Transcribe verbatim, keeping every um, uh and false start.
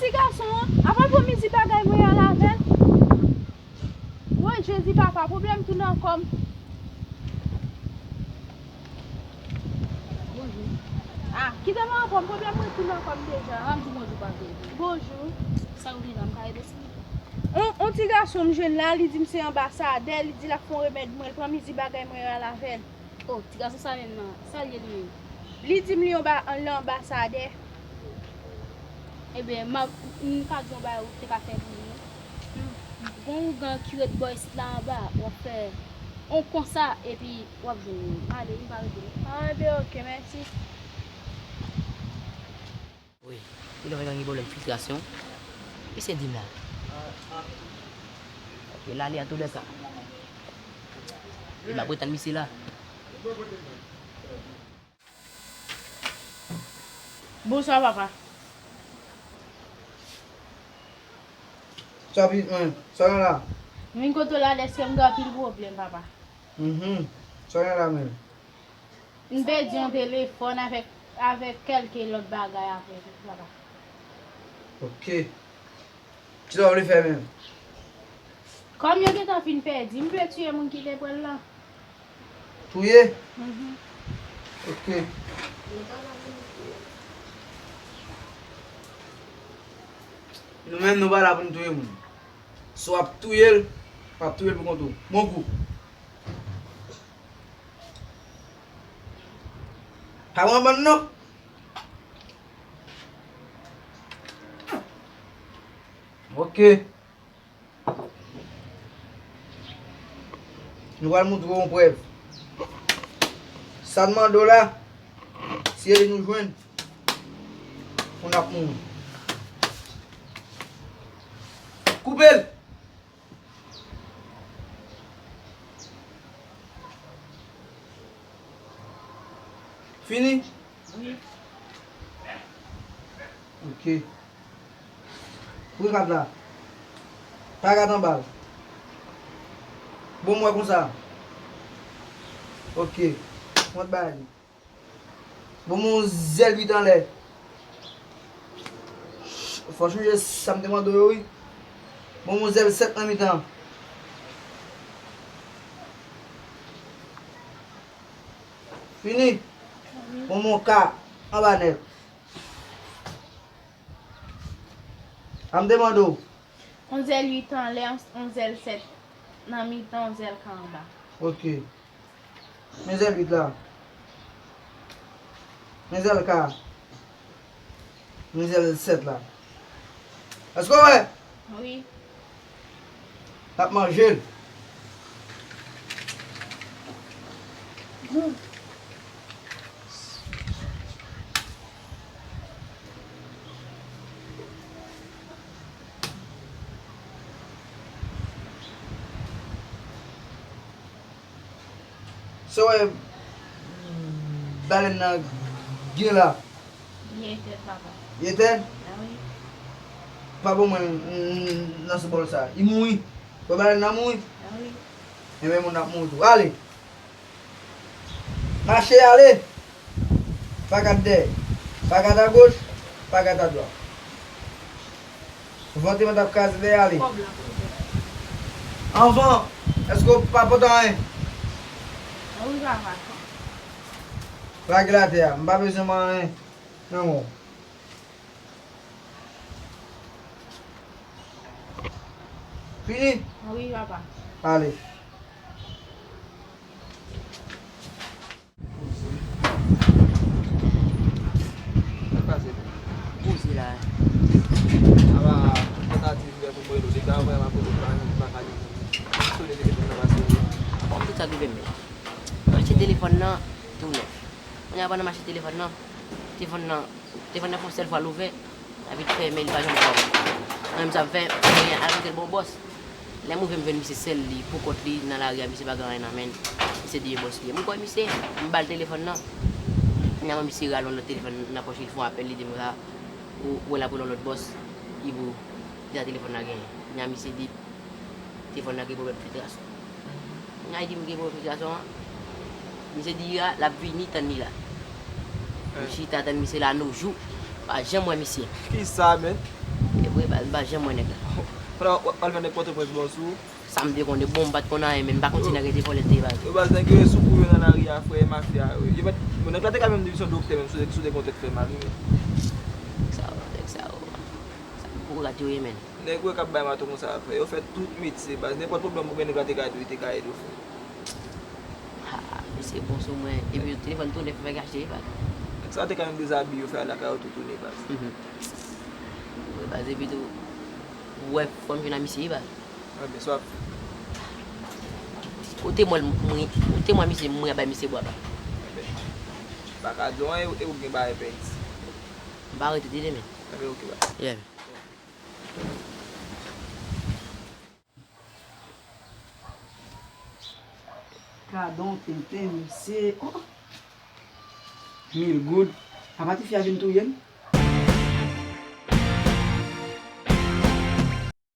Ti gason an, apa l pran mizi bagay mwen al avè l? Woy, Jezi papa, pwoblèm tounen ankò m. Bonjou. Ah, kite m ankò m, pwoblèm mwen tounen ankò m deja. Ah, m di bonjou, pa vle. Bonjou. Sa w vin la, m ka ede, silvouplè? On, on ti gason m jwenn la, li di m se anbasadè, li di l ap fè on remèd mwen, l pran mizi bagay mwen al avè l. Oh, ti gason sa menm nan, sa l ye li menm? Li di m li yon ba, li anbasadè. Ebyen, m ap, m ka di yon bagay ou te ka fè pou li. Gon ougan ki ret bò isit la anba, w ap fè on konsa, epi w ap jwenn li. Ale, m pa rete non. Ah, ebyen, oke, mèsi. Wi, kilè w fè gen pwoblèm filtrasyon? Misye di m la. Ok, l ale antoulèka. E m ap ret tann misye la. Bonswa, papa. Sa pi, mwen, sa gen la? M vin kote w la dèske m gen anpil pwoblèm, papa. Mhm. Sa gen la menm? M pèdi yon telefòn avèk, avèk kèlke lòt bagay apre tou, papa. Ok. Kisa w vle fè menm? Kòm yo gentan fin pèdi, m vle tiye moun ki te pran l lan. Touye? Mhm. Ok. Nou menm, nou pa la pou n touye moun. Si w ap touye l, w ap touye l pou kont ou. Bon kou. Pa pran bann non. Ok. Nou pral montre w yon prèv. Sa n mande w la, si e li nou jwenn, ou n ap mouri. Koupe l! Fini? Wi. Ok. Pran kat la. Pa kat anba l. Bon, m wè konsa. Ok. Mwen bay li. Bon, mwen yon zèl uit anlè. Fò chanje sa m te mande w yo, wi. Bon, mwen yon zèl sèt nan mitan. Fini. Bon, mwen yon ka anba nèt. A m te mande w. On zèl uit anlè, on zèl sèt nan mitan, on zèl ka anba. Ok. Men zèl uit la. Men zèl ka. Men zèl sèt la. Èske w wè? Wi. N ap manje l. Sa w wè balèn nan gen la? Li etèn, papa. Li etèn? A wi. Pa ban mwen, mm, nan sou bòl sa. Li mouri. Wè balèn nan mouri? A wi. Enben, moun ap mouri tou. Ale! Mache ale! Pa gad dèyè. Pa gad agoch, pa gad adwat. Vante mwen t ap kraze dèyè ale. Kòb la pou ou. Anvan, èske w pa pote anyen? Wi, papa. Lage l atè a. M pa bezwen anyen nan men w. Fini? Wi, papa. Ale. Sa k pase? Poze la. Apa, tentative pou mwen, nou deja wè m ap poze pa, m pa ka li. Sone telefòn nan pase. Bon, tout sa k rive m. M achte telefòn nan tou nèf. Kounye a, pandan m achte telefòn nan, telefòn nan, telefòn nan fè yon sèl fwa l ouvè, epi l fèmen, li pa janm ka ouvè. Mwen menm sa m fè, mwen al montre l bon bòs. Lè m rive m jwenn misye sèl li, pou kont li, nan lari a, misye pa gen anyen nan men l. Misye di e bòs li ye. Mwen kwè misye, m ba l telefòn nan. Finalman, misye rale yon lòt telefòn nan pòch li, l fè yon apèl, li di m sa, ou, ou wè l ap rele yon lòt bòs, ki pou, ki sa telefòn nan genyen. Kounye a, misye di, telefòn nan gen pwoblèm filtrasyon. Kounye a, li di m gen pwoblèm filtrasyon an. Misye di a, l ap vini, tann li la. M chita tann misye la, nos jours, pa janm wè misye. Kisa, menn? E vre, baz, baz, janm wè nèg la. Fòk w al fè nèg Pòtoprens bon sou. Sa m te konnen, bon, m pa t konn anyen, men m pa konn si nèg rete vòlè l te ye, baz. Yo baz, nèg yo ye sou kou yo nan lari a, frè, mafya yo. Yo mèt, bon, nèg la te ka menm di se yon doktè menm, sou, sou de kontrèt fè mal, wi, men. Sa yo, nèg sa yo. Sa m pou rat yo ye, men. Nèg yo k ap bay maton konsa, frè. Yo fè tout metye, baz. Nenpòt pwoblèm ou gen, nèg la te ka ede w, te ka ede w, frè. Ha, misye bon sou mwen. Epi telefòn tounen fè gache, baz. Nèg sa te ka menm dezabiye yo, fè al lakay yo tou tounen, baz. Wi, baz, epi tou, ou wè fò m jwenn a misye, baz. Anben, sa w ap fè? Ou temwen mwen, ou temwen misye, mwen bay misye bwa, baz. Anben, pa ka di w anyen, e ou gen bagay pèdi. M pa rete tande, men. Anben, oke, baz. Yeah. Gadon tenten, mesye. Oh! Mil goud. Apa tifi a vin touye m?